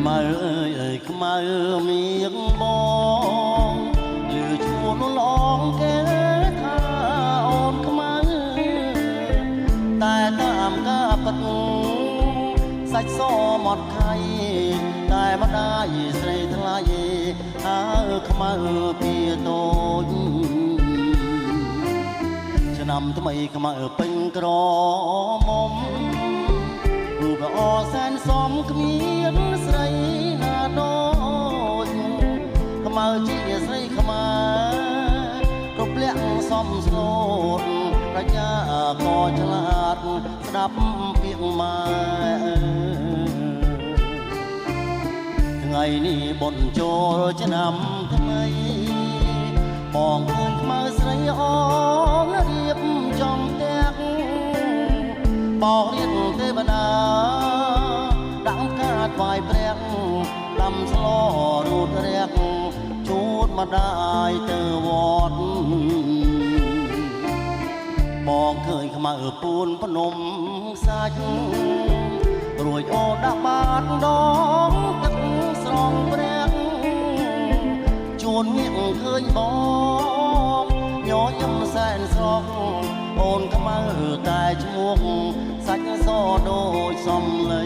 ខ្មៅអើយអើយខ្មៅមៀងបងឮឈ្មោះនោះឡងគេថាអូនខ្មៅតែតាមការពិតសាច់សមកខៃតែម្ដាយស្រីថ្លៃអើខ្មៅពីតូចឆ្នាំថ្មីខ្មៅពេញក្រមុំរូបល្អសែនសមគ្មានស្រីណាដូចខ្មៅជាស្រីខ្មែរគ្រប់លក្ខសមស្លូតប្រាជ្ញាក៏ឆ្លាតស្ដាប់ពាក្យម៉ែថ្ងៃនេះបុណ្យចូលឆ្នាំថ្មីបងឃើញខ្មៅស្រីអូនរៀបចំផ្ទះបោករៀនទេវតាដាក់ផ្កាថ្វាយព្រះដាំស្លរូតរះជូតម្ដាយទៅវត្តបងឃើញខ្មៅពូនភ្នំសាច់រួចអូដាក់បាតដងទឹកស្រងព្រះជួនងាកឃើញបងញញឹមសែនស្រស់អូនខ្មៅតែឈ្មោះសាច់សដូចសំលៃ